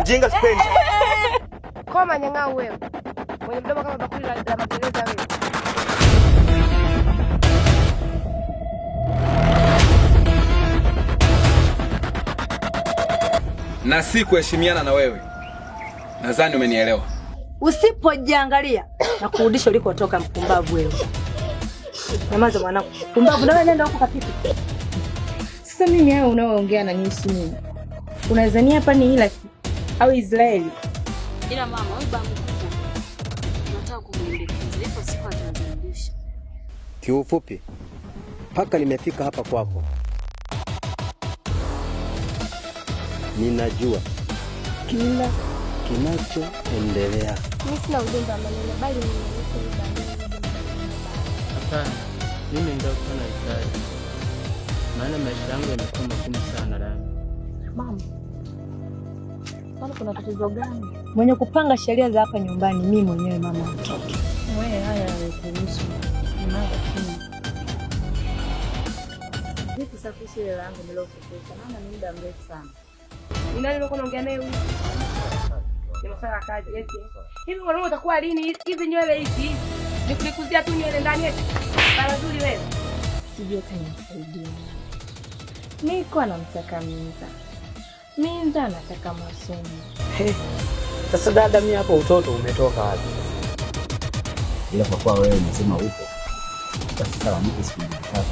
Ujinga sipendi. Koma nyang'au wewe. Mwenye mdomo kama bakuli la magereza wewe. Na si kuheshimiana na wewe. Nadhani umenielewa. Usipojiangalia na kurudisha ulikotoka, mpumbavu wewe. Nyamaza mwanangu. Pumbavu na wewe nenda huko kapika. Sasa mimi hayo unaoongea na nihusu mimi. Unadhania hapa ni Iraq au Israeli? Ila mama, huyu baba mkubwa nataka kumuendekeza. Ipo siku atazirudisha. Kiufupi, mpaka nimefika hapa kwako, ninajua kila kinachoendelea. Mimi sina ujumbe wa maneno bali nimeonyesha hii barua. Hapana, mimi ndio kuwa nahitaji, maana maisha yangu yamekuwa magumu sana dada. Mama, kwani kuna tatizo gani? Mwenye kupanga sheria za hapa nyumbani mimi mwenyewe, mama mtoto. Wewe haya kuhusu nyamaza kimya. Vipi sasa kuhusu ile langu niliokukuta? Naona ni muda mrefu sana. Ni nani ulikuwa unaongea naye huyu? Ni masuala ya kazi eti. Hivi mwanaume utakuwa lini hizi nywele hizi hizi? Nikulikuzia tu nywele ndani eti. Bara zuri wewe. Sijui hata nimsaidie. Niko anamtaka Minza. Minza anataka masomo. Sasa dada, mimi hapo utoto umetoka wapi? Ila kwa kuwa wewe umesema upo, basi sawa, nipe siku 2 3.